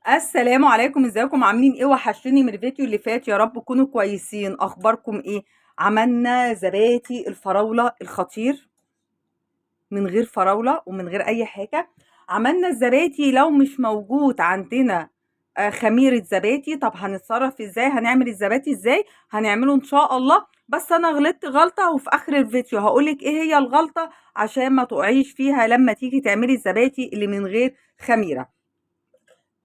السلام عليكم، ازيكم؟ عاملين ايه؟ وحشتوني من الفيديو اللي فات. يا رب تكونوا كويسين. اخباركم ايه؟ عملنا زبادي الفراولة الخطير من غير فراولة ومن غير اي حاجة. عملنا الزبادي لو مش موجود عندنا خميرة زبادي، طب هنتصرف ازاي؟ هنعمل الزبادي ازاي؟ هنعمله ان شاء الله. بس انا غلطت غلطة، وفي اخر الفيديو هقولك ايه هي الغلطة عشان ما تقعيش فيها لما تيجي تعملي الزبادي اللي من غير خميرة.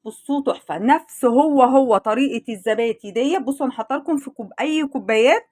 بصوا تحفة، نفس هو طريقة الزبادي دي. بصوا انا حاطه لكم في اي كوبايات،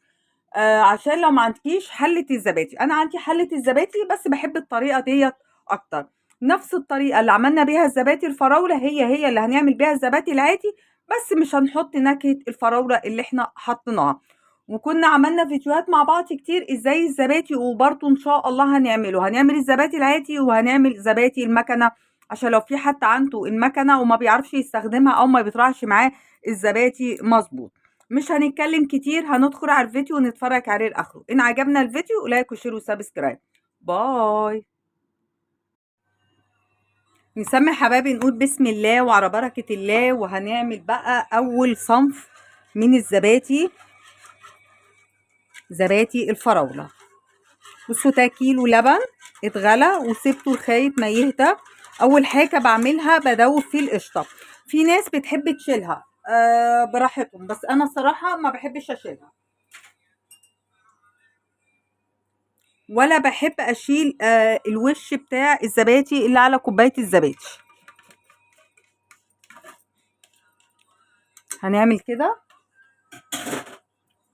عشان لو ما عندكيش حلة الزبادي. انا عندي حلة الزبادي بس بحب الطريقة ديت اكتر. نفس الطريقة اللي عملنا بيها الزبادي الفراولة هي اللي هنعمل بيها الزبادي العادي، بس مش هنحط نكهة الفراولة اللي احنا حطيناها. وكنا عملنا فيديوهات مع بعض كتير ازاي الزبادي، وبرضه ان شاء الله هنعمله. هنعمل الزبادي العادي وهنعمل زبادي المكنة، عشان لو في حد عنده المكنة وما بيعرفش يستخدمها او ما بيطلعش معاه الزبادي مظبوط. مش هنتكلم كتير، هندخل على الفيديو ونتفرج عليه لاخره. ان عجبنا الفيديو like و share و subscribe. bye. نسمي حبايبي، نقول بسم الله وعلى بركة الله. وهنعمل بقى اول صنف من الزبادي، زبادي الفراولة. بصوا ده كيلو لبن اتغلى وسبته لغاية ما يهدى. اول حاجة بعملها بدوب فيه القشطة. في ناس بتحب تشيلها، براحتهم، بس انا صراحة ما بحبش اشيلها، ولا بحب اشيل الوش بتاع الزبادي اللي على كوباية الزبادي. هنعمل كده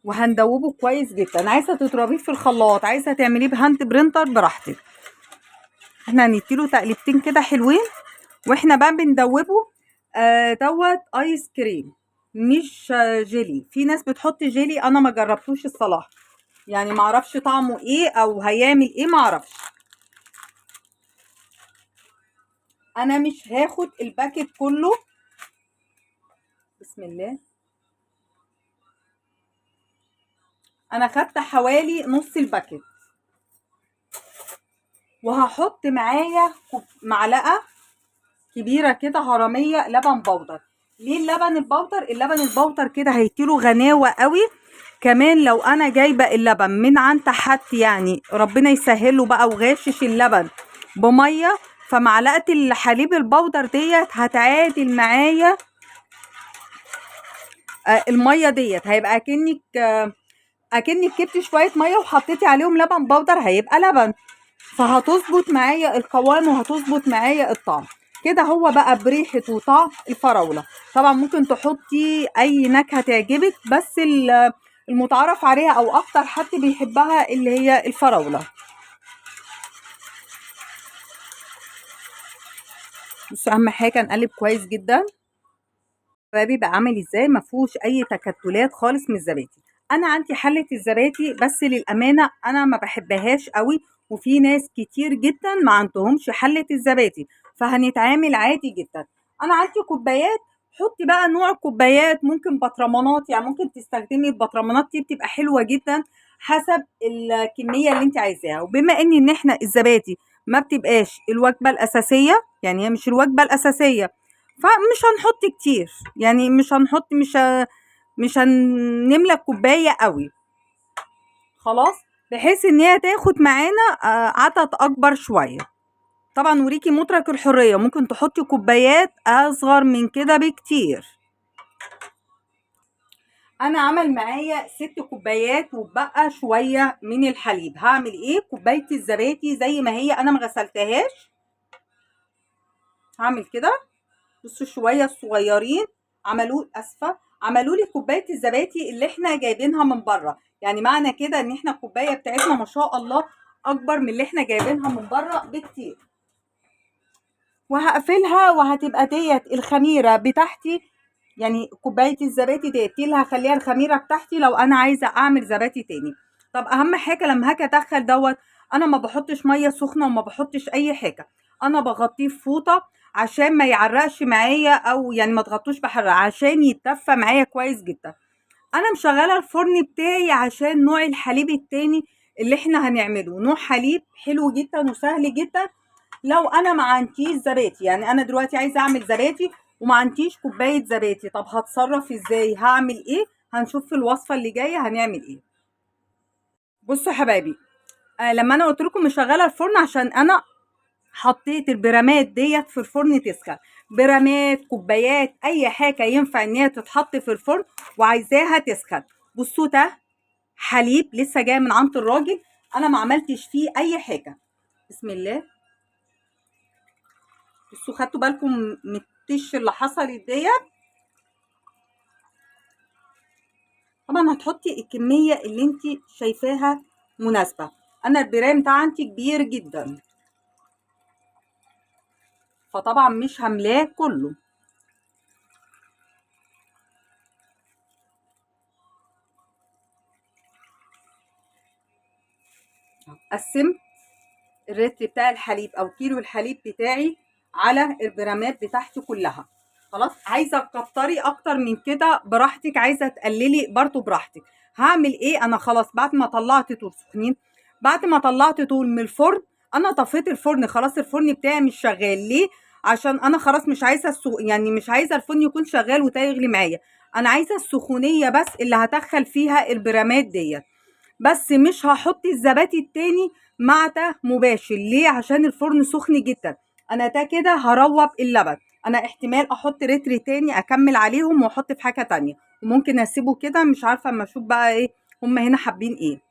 وهندوبه كويس جدا. عايزة تضربيه في الخلاط، عايزة تعمليه ب hand blender براحتك. احنا هنديله تقلبتين كده حلوين واحنا بقى بندوبه. دوت ايس كريم مش جيلي. في ناس بتحط جيلي، انا ما جربتوش الصراحة، يعني ما اعرفش طعمه ايه او هيعمل ايه، ما اعرفش. انا مش هاخد ال packet كله. بسم الله. انا خدت حوالي نص ال packet، وهحط معايا معلقه كبيرة كده هرميه لبن بودر. ليه اللبن البودر؟ اللبن البودر كده هيديله غناوه قوي. كمان لو انا جايبه اللبن من عند حد، يعني ربنا يسهله بقى وغاشش اللبن بميه، فمعلقه الحليب البودر ديت هتعادل معايا المية ديت. هيبقى اكنك جبتي شوية مية وحطيتي عليهم لبن بودر، هيبقى لبن، فهتظبط معايا القوام وهتظبط معايا الطعم. كده هو بقى بريحه وطعم الفراوله. طبعا ممكن تحطي اي نكهة تعجبك، بس المتعارف عليها او اكتر حد بيحبها اللي هي الفراوله. بصوا اهم حاجة نقلب كويس جدا. بيبقى عامل ازاي، ما فيهوش اي تكتلات خالص من الزبادي. انا عندي حله الزبادي، بس للامانة انا ما بحبهاش قوي، وفي ناس كتير جدا ما عندهمش حله الزبادي، فهنتعامل عادي جدا. انا عندي كوبايات، حطي بقى نوع كوبايات، ممكن بطرمانات، يعني ممكن تستخدمي البطرمانات دي، بتبقى حلوة جدا حسب الكمية اللي انت عايزاها. وبما ان احنا الزبادي ما بتبقاش الوجبة الاساسية، يعني هي مش الوجبة الاساسية، فمش هنحط كتير، يعني مش هنحط، مش هنملى الكوباية قوي خلاص، بحيث ان هي تاخد معانا عدد اكبر شوية. طبعا وريكي مطلق الحرية، ممكن تحطي كوبايات اصغر من كده بكتير. انا عمل معايا 6 كوبايات وبقى شوية من الحليب. هعمل ايه؟ كوباية الزبادي زي ما هي، انا ما غسلتهاش، هعمل كده. بصوا شوية الصغيرين عملوا، اسفه، عملوا لي كوباية الزبادي اللي احنا جايبينها من بره. يعني معنى كده ان احنا الكوباية بتاعتنا ما شاء الله اكبر من اللي احنا جايبينها من بره بكتير. وهقفلها، وهتبقى ديت الخميره بتاعتي، يعني كوباية الزبادي ديت دي اللي هخليها الخميره بتاعتي لو انا عايزه اعمل زبادي تاني. طب اهم حاجة لما هاجي ادخل دوت، انا ما بحطش مية سخنة وما بحطش اي حاجة، انا بغطيه في فوطه عشان ما يعرقش معايا، او يعني ما تغطوش بحرارة عشان يتدفى معايا كويس جدا. انا مشغله الفرن بتاعي عشان نوع الحليب التاني اللي احنا هنعمله نوع حليب حلو جدا وسهل جدا. لو انا ما عنديش زبادي، يعني انا دلوقتي عايزه اعمل زبادي وما عنديش كوباية زبادي. طب هتصرف ازاي؟ هعمل ايه؟ هنشوف في الوصفة اللي جاية هنعمل ايه. بصوا يا حبايبي، لما انا قلت لكم مشغله الفرن عشان انا حطيت البرامات ديت في الفرن تسخن، برامات كوبايات اي حاجة ينفع ان هي تتحط في الفرن وعايزاها تسخن. بصوا ده حليب لسه جاي من عند الراجل، انا ما عملتش فيه اي حاجة. بسم الله. بصوا خدتوا بالكم من التش اللي حصلت ديت؟ طبعا هتحطي الكمية اللي انت شايفاها مناسبة. انا البرام ده عندي كبير جدا، فطبعا مش هملاه كله. قسمت الرتل بتاع الحليب او كيلو الحليب بتاعي على البرامات بتاعتي كلها. خلاص، عايزه تكتري اكتر من كده براحتك، عايزه تقللي برضو براحتك. هعمل ايه؟ انا خلاص بعد ما طلعت طول سخنين، بعد ما طلعت طول من الفرن، انا طفيت الفرن خلاص. الفرن بتاعي مش شغال. ليه؟ عشان انا خلاص مش عايزه يعني مش عايزه الفرن يكون شغال وتغلي معايا، انا عايزه السخونيه بس اللي هدخل فيها البرامات ديت. بس مش هحط الزبادي التاني مع ده مباشر. ليه؟ عشان الفرن سخن جدا. انا ده كده هروب اللبن. انا احتمال احط رتر تاني اكمل عليهم واحط في حاجة تانية، وممكن اسيبه كده، مش عارفه اما اشوف بقى ايه هم هنا حابين ايه.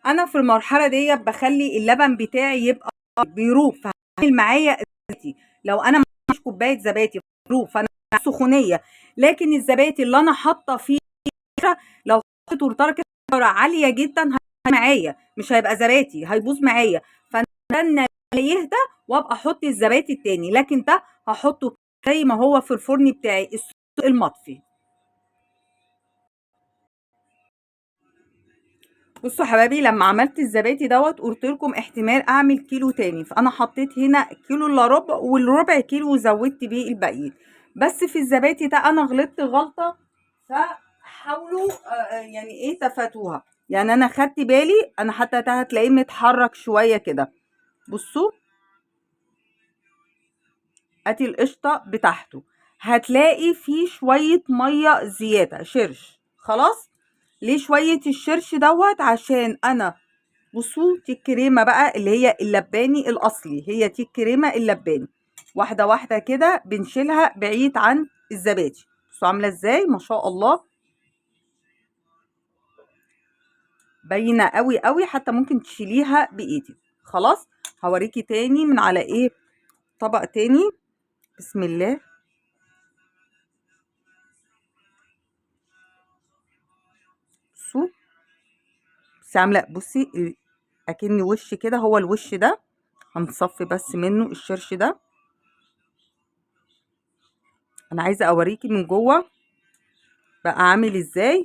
انا في المرحلة دي بخلي اللبن بتاعي يبقى بيروب، فهعمل معايا الزبادي. لو انا مش كوباية زبادي بيروب، فانا سخونيه. لكن الزبادي اللي انا حاطه فيه لو حطيته لدرجة حرارة عالية جدا معايا مش هيبقى زبادي، هيبوظ معايا. فانا استنى يهدى وابقى احط الزبادي التاني، لكن ده هحطه زي ما هو في الفرن بتاعي المطفي. بصوا يا حبايبي، لما عملت الزبادي دوت قلت لكم احتمال اعمل كيلو تاني، فانا حطيت هنا كيلو الا ربع والربع كيلو زودت بيه الباقيين. بس في الزبادي ده انا غلطت غلطه، فحاولوا يعني ايه تفاتوها. يعني انا خدت بالي، انا حتى ده هتلاقيه متحرك شوية كده. بصوا ادي القشطه بتاعته، هتلاقي فيه شوية مية زيادة شرش. خلاص، ليه شوية الشرش دوت؟ عشان انا بصوا دي الكريمة بقى اللي هي اللباني الاصلي، هي دي الكريمة اللباني. واحدة واحدة كده بنشيلها بعيد عن الزبادي. بصوا عامله ازاي ما شاء الله، باينة قوي قوي، حتى ممكن تشيليها بايدك. خلاص هوريكي تاني من على ايه طبق تاني. بسم الله. بصوا بس عامله، بصي اكن وش كده، هو الوش ده هنصفي بس منه الشرش ده. انا عايزه اوريكي من جوه بقى عامل ازاي.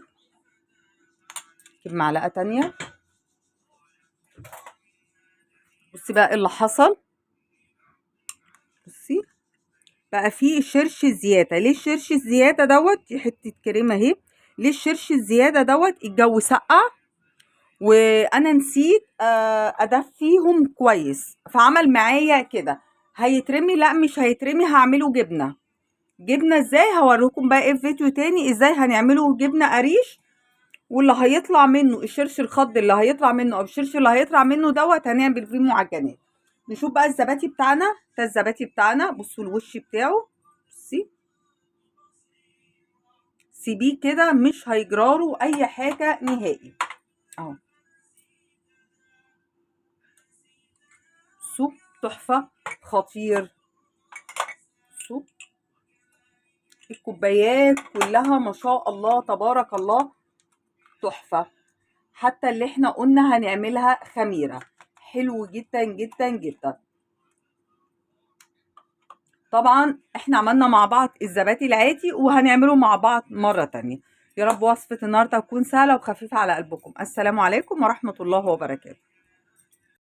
اجيب معلقه تانية. بصي بقى اللي حصل. بصي بقى فيه شرش زيادة. ليه الشرش الزيادة دوت؟ دي حتة كريمة اهي. ليه الشرش الزيادة دوت؟ الجو سقع وانا نسيت ادفيهم كويس، فعمل معايا كده. هيترمي؟ لا مش هيترمي، هعمله جبنه. جبنه ازاي؟ هوريكم بقى ايه في فيديو تاني ازاي هنعمله جبنه قريش، واللي هيطلع منه الشرش الخض اللي هيطلع منه او الشرش اللي هيطلع منه دوت هنعمل فيه معجنات. نشوف بقى الزبادي بتاعنا. ده الزبادي بتاعنا، بصوا الوش بتاعه، بصي سيبيه كده مش هيجراره اي حاجة نهائي اهو. بصوا تحفة خطير. بصوا الكوبايات كلها ما شاء الله تبارك الله تحفة، حتى اللي احنا قلنا هنعملها خميره حلو جدا جدا جدا. طبعا احنا عملنا مع بعض الزبادي العادي وهنعمله مع بعض مرة تانية. يا رب وصفه النهارده تكون سهلة وخفيفة على قلبكم. السلام عليكم ورحمة الله وبركاته.